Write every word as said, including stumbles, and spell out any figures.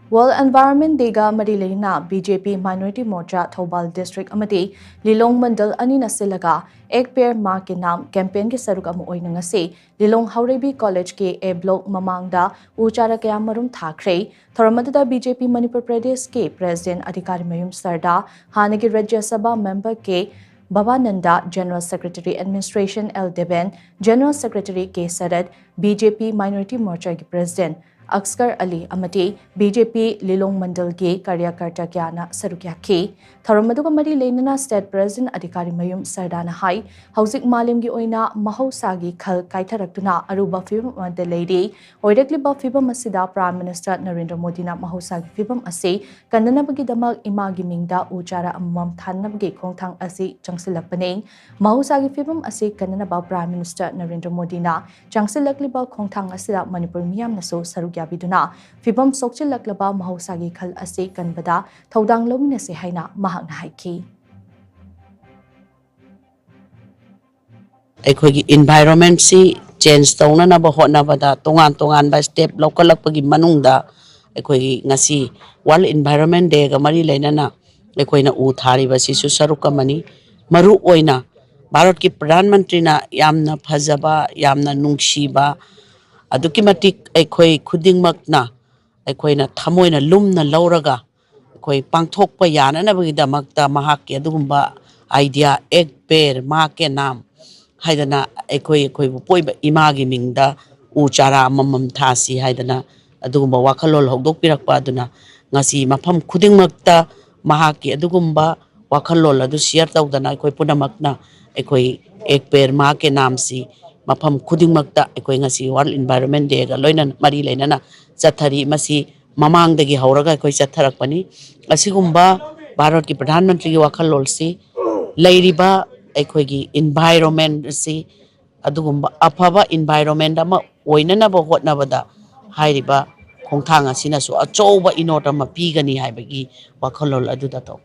World Environment Day ꯒ ꯃꯔꯤ ꯂꯩꯅꯅ B J P Minority Morcha Thoubal District ꯑꯃꯗꯤ ꯂꯤꯂꯣꯡ ꯃꯟꯗꯜ ꯑꯅꯤꯅ ꯁꯤꯜꯂꯒ Ek Ped Maa Ke Naam campaign ꯒꯤ ꯁꯔꯨꯛ ꯑꯃ ꯑꯣꯏꯅ ꯉꯁꯤ ꯂꯤꯂꯣꯡ ꯍꯥꯎꯔꯩꯕꯤ College ꯀꯤ A Block ꯃꯃꯥꯡꯗ ꯎ ꯆꯥꯔꯥ ꯀꯌꯥ ꯃꯔꯨꯝ ꯊꯥꯈ꯭ꯔꯦ꯫ ꯊꯧꯔꯝ ꯑꯗꯨꯗ B J P ꯃꯅꯤꯄꯨꯔ ꯄ꯭ꯔꯗꯦꯁꯀꯤ President ꯑꯙꯤꯀꯥꯔꯤ ꯃꯌꯨꯝ ꯁꯔꯗꯥ, ꯍꯥꯟꯅꯒꯤ ꯔꯥꯖ꯭ꯌ ꯁꯚꯥ member K ꯚꯕꯥꯅꯟꯗ, General Secretary Administration L Deben, General Secretary K ꯁꯔꯠ, B J P Minority Morcha ꯒꯤ President ꯑꯛꯁꯀꯔ ꯑꯂꯤ ꯑꯃꯗꯤ B J P ꯂꯤꯂꯣꯡ ꯃꯟꯗꯜꯒꯤ ꯀꯥꯔꯌꯀꯔꯇꯥ ꯀꯌꯥꯅ ꯁꯔꯨꯛ ꯌꯥꯈꯤ꯫ ꯊꯧꯔꯝ ꯑꯗꯨꯒ ꯃꯔꯤ ꯂꯩꯅꯅ State President ꯑꯙꯤꯀꯥꯔꯤ ꯃꯌꯨꯝ ꯁꯔꯗꯥꯅ ꯍꯥꯏ, ꯍꯧꯖꯤꯛ ꯃꯥꯂꯦꯝꯒꯤ ꯑꯣꯏꯅ ꯃꯍꯧꯁꯥꯒꯤ ꯈꯜ ꯀꯥꯏꯊꯔꯛꯇꯨꯅ ꯑꯔꯨꯕ ꯐꯤꯕꯝ ꯑꯃꯗ ꯂꯩꯔꯤ꯫ ꯑꯣꯏꯔꯛꯂꯤꯕ ꯐꯤꯕꯝ ꯑꯁꯤꯗ Prime Minister ꯅꯔꯦꯟꯗ꯭ꯔ ꯃꯣꯗꯤꯅ ꯃꯍꯧꯁꯥꯒꯤ ꯐꯤꯕꯝ ꯑꯁꯤ ꯀꯟꯅꯅꯕꯒꯤꯗꯃꯛ ꯏꯃꯥꯒꯤ ꯃꯤꯡꯗ ꯎ ꯆꯥꯔꯥ ꯑꯃꯃꯝ ꯊꯥꯅꯕꯒꯤ ꯈꯣꯡꯊꯥꯡ ꯑꯁꯤ ꯆꯪꯁꯤꯜꯂꯛꯄꯅꯤ꯫ ꯃꯍꯧꯁꯥꯒꯤ ꯐꯤꯕꯝ ꯑꯁꯤ ꯀꯟꯅꯅꯕ Prime Minister ꯅꯔꯦꯟꯗ꯭ꯔ ꯃꯣꯗꯤꯅ ꯆꯪꯁꯤꯜꯂꯛꯂꯤꯕ ꯈꯣꯡꯊꯥꯡ ꯑꯁꯤꯗ ꯃꯅꯤꯄꯨꯔ ꯃꯤꯌꯥꯝꯅꯁꯨ ꯁꯔꯨꯛ ꯌꯥꯕꯤꯗꯨꯅ ꯐꯤꯕꯝ ꯁꯣꯛꯆꯤꯜꯂꯛꯂꯕ ꯃꯍꯧꯁꯥꯒꯤ ꯈꯜ ꯑꯁꯤ ꯀꯟꯕꯗ ꯊꯧꯗꯥꯡ ꯂꯧꯃꯤꯟꯅꯁꯤ ꯍꯥꯏꯅ ꯃꯍꯥꯛꯅ ꯍꯥꯏꯈꯤ꯫ ꯑꯩꯈꯣꯏꯒꯤ environment ꯁꯤ change ꯇꯧꯅꯅꯕ ꯍꯣꯠꯅꯕꯗ ꯇꯣꯉꯥꯟ ꯇꯣꯉꯥꯟꯕ step ꯂꯧꯈꯠꯂꯛꯄꯒꯤ ꯃꯅꯨꯡꯗ ꯑꯩꯈꯣꯏꯒꯤ ꯉꯁꯤ World Environment Day ꯒ ꯃꯔꯤ ꯂꯩꯅꯅ ꯑꯩꯈꯣꯏꯅ ꯎ ꯊꯥꯔꯤꯕꯁꯤꯁꯨ ꯁꯔꯨꯛ ꯑꯃꯅꯤ꯫ ꯃꯔꯨ ꯑꯣꯏꯅ ꯚꯥꯔꯠꯀꯤ ꯄ꯭ꯔꯙꯥꯟ ꯃꯟꯇ꯭ꯔꯤꯅ ꯌꯥꯝꯅ ꯐꯖꯕ, ꯌꯥꯝꯅ ꯅꯨꯡꯁꯤꯕ, ꯑꯗꯨꯛꯀꯤ ꯃꯇꯤꯛ ꯑꯩꯈꯣꯏ ꯈꯨꯗꯤꯡꯃꯛꯅ ꯑꯩꯈꯣꯏꯅ ꯊꯃꯣꯏꯅ ꯂꯨꯝꯅ ꯂꯧꯔꯒ ꯑꯩꯈꯣꯏ ꯄꯥꯡꯊꯣꯛꯄ ꯌꯥꯅꯅꯕꯒꯤꯗꯃꯛꯇ ꯃꯍꯥꯛꯀꯤ ꯑꯗꯨꯒꯨꯝꯕ idea Ek Ped Maa Ke Naam ꯍꯥꯏꯗꯅ ꯑꯩꯈꯣꯏ, ꯑꯩꯈꯣꯏꯕꯨ ꯄꯣꯛꯏꯕ ꯏꯃꯥꯒꯤ ꯃꯤꯡꯗ ꯎ ꯆꯥꯔꯥ ꯑꯃꯃꯝ ꯊꯥꯁꯤ ꯍꯥꯏꯗꯅ ꯑꯗꯨꯒꯨꯝꯕ ꯋꯥꯈꯜꯂꯣꯟ ꯍꯧꯗꯣꯛꯄꯤꯔꯛꯄ ꯑꯗꯨꯅ ꯉꯁꯤ ꯃꯐꯝ ꯈꯨꯗꯤꯡꯃꯛꯇ ꯃꯍꯥꯛꯀꯤ ꯑꯗꯨꯒꯨꯝꯕ ꯋꯥꯈꯜꯂꯣꯟ ꯑꯗꯨ share ꯇꯧꯗꯅ ꯑꯩꯈꯣꯏ ꯄꯨꯝꯅꯃꯛꯅ ꯑꯩꯈꯣꯏ Ek Ped Maa Ke Naam ꯁꯤ ꯃꯐꯝ ꯈꯨꯗꯤꯡꯃꯛꯇ ꯑꯩꯈꯣꯏ ꯉꯁꯤ World Environment Day ꯒ ꯂꯣꯏꯅ ꯃꯔꯤ ꯂꯩꯅꯅ ꯆꯠꯊꯔꯤ꯫ ꯃꯁꯤ ꯃꯃꯥꯡꯗꯒꯤ ꯍꯧꯔꯒ ꯑꯩꯈꯣꯏ ꯆꯠꯊꯔꯛꯄꯅꯤ꯫ ꯑꯁꯤꯒꯨꯝꯕ ꯚꯥꯔꯠꯀꯤ ꯄ꯭ꯔꯙꯥꯟ ꯃꯟꯇ꯭ꯔꯤꯒꯤ ꯋꯥꯈꯜꯂꯣꯟꯁꯤ ꯂꯩꯔꯤꯕ ꯑꯩꯈꯣꯏꯒꯤ environment ꯑꯁꯤ ꯑꯗꯨꯒꯨꯝꯕ ꯑꯐꯕ environment ꯑꯃ ꯑꯣꯏꯅꯅꯕ ꯍꯣꯠꯅꯕꯗ ꯍꯥꯏꯔꯤꯕ ꯈꯣꯡꯊꯥꯡ ꯑꯁꯤꯅꯁꯨ ꯑꯆꯧꯕ ꯏꯅꯣꯠ ꯑꯃ ꯄꯤꯒꯅꯤ ꯍꯥꯏꯕꯒꯤ ꯋꯥꯈꯜꯂꯣꯟ ꯑꯗꯨꯗ ꯇꯧ꯫